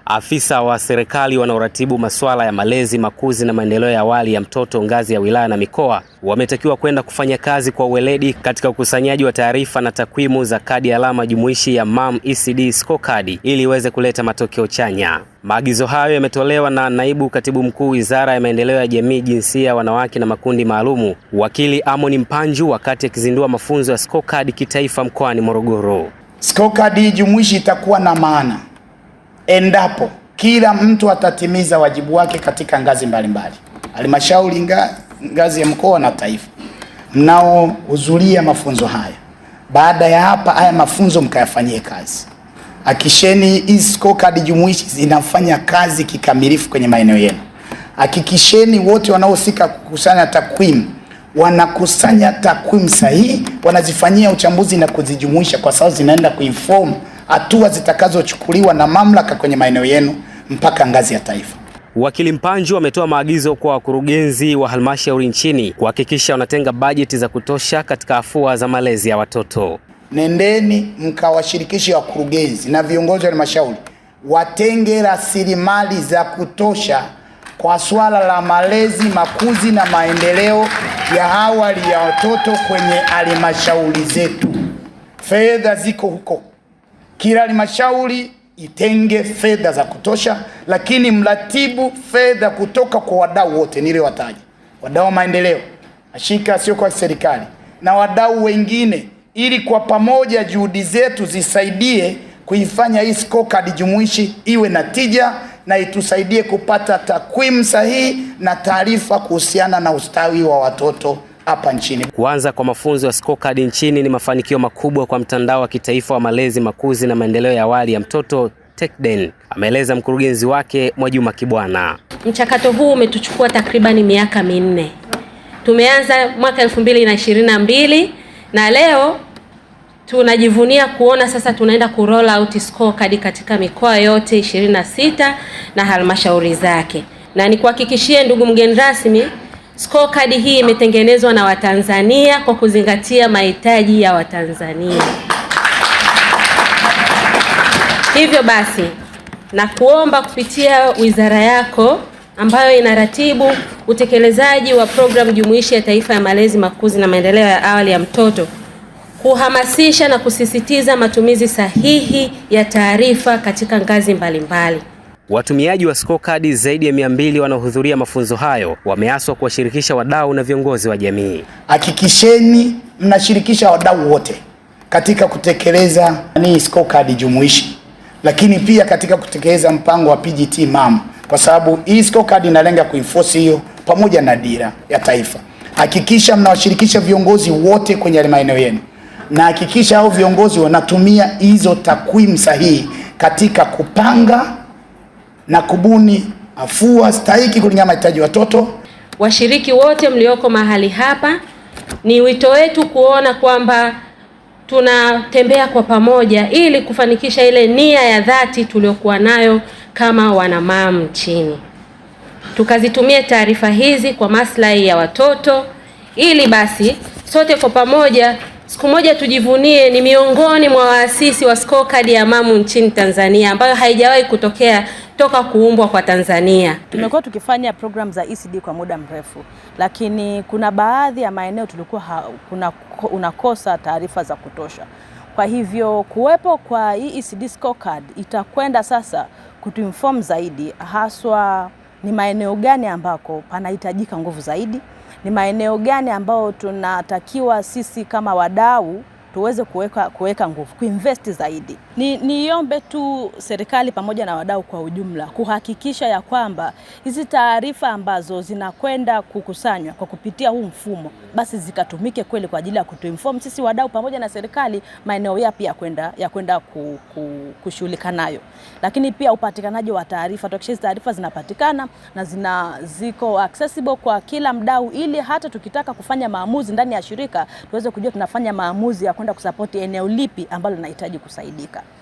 Afisa wa serikali wanaoratibu masuala ya malezi, makuzi na maendeleo ya awali ya mtoto ngazi ya wilaya na mikoa wametakiwa kwenda kufanya kazi kwa uweledi katika ukusanyaji wa taarifa na takwimu za kadi alama jumuishi ya MAM ECD scorecard ili iweze kuleta matokeo chanya. Maagizo hayo yametolewa na Naibu Katibu Mkuu Wizara ya Maendeleo ya Jamii, Jinsia, Wanawake na Makundi Maalumu, Wakili Amon Mpanju wakati akizindua mafunzo ya scorecard kitaifa mkoani Morogoro. Scorecard jumuishi itakuwa na maana endapo kila mtu atatimiza wajibu wake katika ngazi mbalimbali, halmashauri, ngazi ya mkoa na taifa. Mnaohudhuria mafunzo haya, baada ya hapa, haya mafunzo mkayafanyie kazi. Hakikisheni hizi scorecard jumuishi zinafanya kazi kikamilifu kwenye maeneo yenu. Hakikisheni wote wanaohusika kukusanya takwimu wanakusanya takwimu sahihi, wanazifanyia uchambuzi na kuzijumuisha, kwa sababu zinaenda kuinform hatua zitakazochukuliwa na mamlaka kwenye maeneo yenu mpaka ngazi ya taifa. Wakili Mpanju ametoa maagizo kwa wakurugenzi wa halmashauri nchini kuhakikisha wanatenga bajeti za kutosha katika afua za malezi ya watoto. Nendeni mkawashirikishe wakurugenzi na viongozi wa halmashauri watenge rasilimali za kutosha kwa swala la malezi, makuzi na maendeleo ya awali ya watoto kwenye halmashauri zetu. Fedha ziko huko. Kila halmashauri itenge fedha za kutosha, lakini mratibu fedha kutoka kwa wadau wote niliowataja, wadau wa maendeleo, mashirika sio kwa serikali na wadau wengine, ili kwa pamoja juhudi zetu zisaidie kuifanya hii scorecard jumuishi iwe na tija na itusaidie kupata takwimu sahihi na taarifa kuhusiana na ustawi wa watoto hapa nchini. Kuanza kwa mafunzo ya scorecard nchini ni mafanikio makubwa kwa mtandao wa kitaifa wa malezi, makuzi na maendeleo ya awali ya mtoto TECDEN, ameeleza mkurugenzi wake Mwajuma Kibwana. Mchakato huu umetuchukua takribani miaka 4. Tumeanza mwaka 2022 na leo tunajivunia kuona sasa tunaenda ku roll out scorecard katika mikoa yote 26 na halmashauri zake. Na nikuhakikishie ndugu mgeni rasmi, scorecard hii imetengenezwa na Watanzania kwa kuzingatia mahitaji ya Watanzania. Hivyo basi, na kuomba kupitia wizara yako ambayo inaratibu utekelezaji wa programu jumuishi ya taifa ya malezi, makuzi na maendeleo ya awali ya mtoto kuhamasisha na kusisitiza matumizi sahihi ya taarifa katika ngazi mbalimbali. Watumiaji wa scorecard zaidi ya 200 wanaohudhuria mafunzo hayo wameaswa kuwashirikisha wadau na viongozi wa jamii. Hakikisheni mnashirikisha wadau wote katika kutekeleza ni scorecard jumuishi, lakini pia katika kutekeleza mpango wa PGT MAM, kwa sababu hii scorecard inalenga kuenforce hiyo pamoja na dira ya taifa. Hakikisha mnawashirikisha viongozi wote kwenye maeneo yenu, na hakikisha hao viongozi wanatumia hizo takwimu sahihi katika kupanga na kubuni afua stahiki kulingana na mahitaji ya watoto. Washiriki wote mlioko mahali hapa, ni wito wetu kuona kwamba tunatembea kwa pamoja ili kufanikisha ile nia ya dhati tuliyokuwa nayo kama wanamam nchini. Tukazitumie taarifa hizi kwa maslahi ya watoto ili basi sote kwa pamoja siku moja tujivunie ni miongoni mwa waasisi wa scorecard ya MAM nchini Tanzania ambayo haijawahi kutokea toka kuumbwa kwa Tanzania. Tumekuwa tukifanya program za ECD kwa muda mrefu, lakini kuna baadhi ya maeneo tulikuwa unakosa taarifa za kutosha. Kwa hivyo kuwepo kwa hii ECD scorecard itakwenda sasa kutuinform zaidi, haswa ni maeneo gani ambako panahitajika nguvu zaidi, ni maeneo gani ambao tunatakiwa sisi kama wadau tuweze kuweka nguvu, kuinvest zaidi. Niombe tu serikali pamoja na wadau kwa ujumla kuhakikisha ya kwamba hizi taarifa ambazo zinakwenda kukusanywa kwa kupitia huu mfumo basi zikatumike kweli kwa ajili ya kutuinform sisi wadau pamoja na serikali maeneo yapi ya kwenda kushughulika nayo. Lakini pia upatikanaji wa taarifa, tuhakikishe hizi taarifa zinapatikana na ziko accessible kwa kila mdau, ili hata tukitaka kufanya maamuzi ndani ya shirika tuweze kujua tunafanya maamuzi ya kwenda kusapoti eneo lipi ambalo linahitaji kusaidika.